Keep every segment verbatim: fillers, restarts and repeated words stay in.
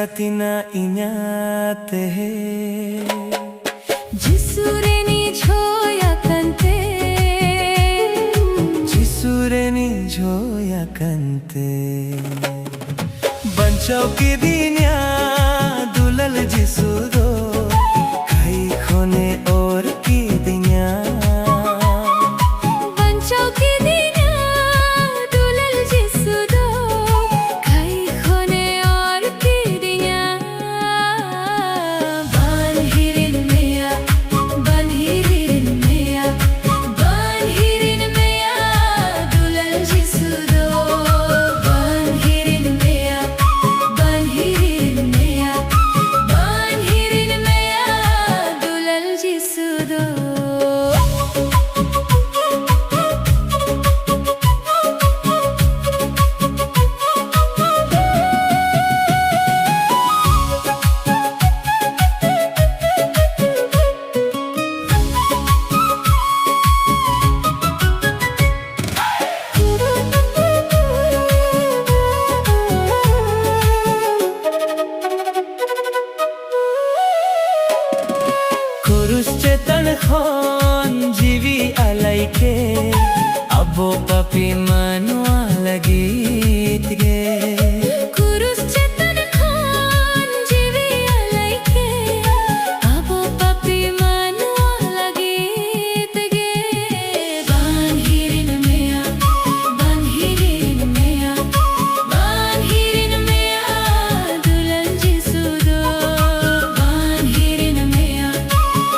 ᱟᱹᱛᱤᱱᱟ ᱤᱧᱟᱹ ᱛᱮᱦᱮ᱾ ᱡᱤᱥᱩ ᱨᱮᱱᱤᱡ ᱦᱚᱭ ᱟᱠᱟᱱ ᱛᱮ᱾ ᱡᱤᱥᱩ ᱨᱮᱱᱤᱡ ᱦᱚᱭ ᱟᱠᱟᱱ ᱛᱮ᱾ ᱵᱟᱧᱪᱟᱣ ᱠᱤᱫᱤᱧᱟ ᱫᱩᱞᱟᱹᱞ ᱡᱤᱥᱩ ᱫᱚ᱾ ᱠᱷᱟᱹᱭ ᱠᱷᱚᱱᱮ ᱚᱨ ᱠᱤᱫᱤᱧᱟ᱾ ᱵᱟᱧᱪᱟᱣ ᱠᱤᱫᱤᱧᱟ ᱫᱩᱞᱟᱹᱞ ᱡᱤᱥᱩ ᱫᱚ᱾ ᱠᱷᱟᱹᱭ ᱠᱷᱚᱱᱮ ᱚᱨ ᱠᱤᱫᱤᱧᱟ᱾ ᱵᱟᱱ ᱦᱤᱨᱤᱱ ᱢᱮᱭᱟ, ᱵᱟᱱ ᱦᱤᱨᱤᱱ ᱢᱮᱭᱟ, ᱵᱟᱱ ᱦᱤᱨᱤᱱ ᱢᱮᱭᱟ ᱫᱩᱞᱟᱹᱞ ᱡᱤᱥᱩ ᱫᱚ᱾ ᱵᱟᱱ ᱦᱤᱨᱤᱱ ᱢᱮᱭᱟ, ᱵᱟᱱ ᱦᱤᱨᱤᱱ ᱢᱮᱭᱟ, ᱵᱟᱱ ᱦᱤᱨᱤᱱ ᱢᱮᱭᱟ ᱫᱩᱞᱟᱹᱞ ᱡᱤᱥᱩ ᱫᱚ᱾ ᱠᱩᱨᱩᱥ ᱪᱮᱛᱟᱱ ᱠᱷᱚᱱ ᱡᱤᱣᱤ ᱟᱞᱟᱭ ᱠᱮ, ᱟᱵᱚ ᱯᱟᱯᱤ ᱢᱟᱱᱣᱟ ᱞᱟᱹᱜᱤᱫ ᱜᱮ᱾ ᱠᱩᱨᱩᱥ ᱪᱮᱛᱟᱱ ᱠᱷᱚᱱ ᱡᱤᱣᱤ ᱟᱞᱟᱭ ᱠᱮ, ᱟᱵᱚ ᱯᱟᱯᱤ ᱢᱟᱱᱣᱟ ᱞᱟᱹᱜᱤᱫ ᱜᱮ᱾ ᱵᱟᱱ ᱦᱤᱨᱤᱱ ᱢᱮᱭᱟ, ᱵᱟᱱ ᱦᱤᱨᱤᱱ ᱢᱮᱭᱟ, ᱵᱟᱱ ᱦᱤᱨᱤᱱ ᱢᱮᱭᱟ ᱫᱩᱞᱟᱹᱞ ᱡᱤᱥᱩ ᱫᱚ᱾ ᱵᱟᱱ ᱦᱤᱨᱤᱱ ᱢᱮᱭᱟ,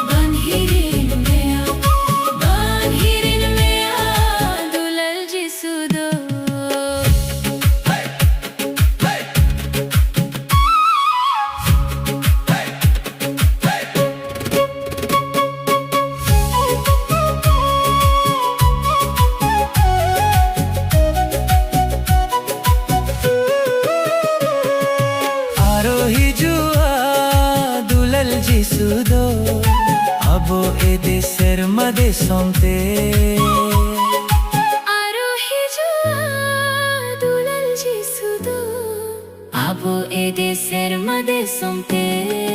ᱵᱟᱱ ᱦᱤᱨᱤᱱ ᱢᱮᱭᱟ, ᱵᱟᱱ ᱦᱤᱨᱤᱱ ᱢᱮᱭᱟ ᱫᱩᱞᱟᱹᱞ ᱡᱤᱥᱩ ᱫᱚ᱾ ᱟᱨᱚ ᱦᱤᱡᱩᱜᱼᱟ ᱫᱩᱞᱟᱹᱞ ᱡᱤᱥᱩ ᱫᱚ, ᱟᱵᱚ ᱮᱫᱮ ᱥᱮᱨᱢᱟ ᱫᱤᱥᱚᱢ ᱛᱮ᱾ ᱟᱨᱚ ᱦᱤᱡᱩᱜᱼᱟ ᱫᱩᱞᱟᱹᱞ ᱡᱤᱥᱩ ᱫᱚ, ᱟᱵᱚ ᱮᱫᱮ ᱥᱮᱨᱢᱟ ᱫᱤᱥᱚᱢ ᱛᱮ᱾